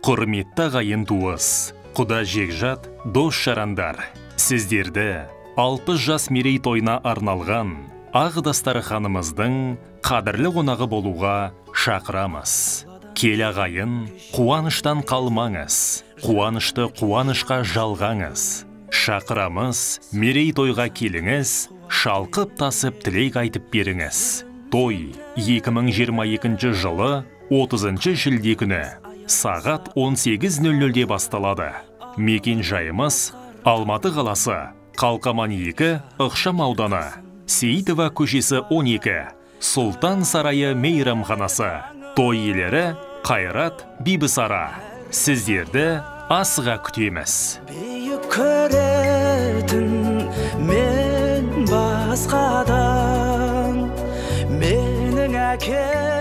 Құрметті ағайын туыс, құда жекжат, дос жарандар, сіздерді 60 жас мерейтойына арналған ақ дастарханымыздың қадірлі қонағы болуға шақырамыз. Кел ағайын, қуаныштан қалмаңыз, қуанышты қуанышқа жалғаңыз. Шақырамыз, мерейтойға келіңіз, шалқып тасып тілек айтып беріңіз. Той 2022 жылы 30 шілде күні сағат 18:00-де басталады. Мекен жайымыз Алматы қаласы, Қалқаман 2, ықшам ауданы, Сейітова көшесі 12, Сұлтан сарайы мейрамханасы. Той иелері Қайрат, Бибісара. Сіздерді асыға күтеміз. Биік көретін мен басқадан, менің әкем.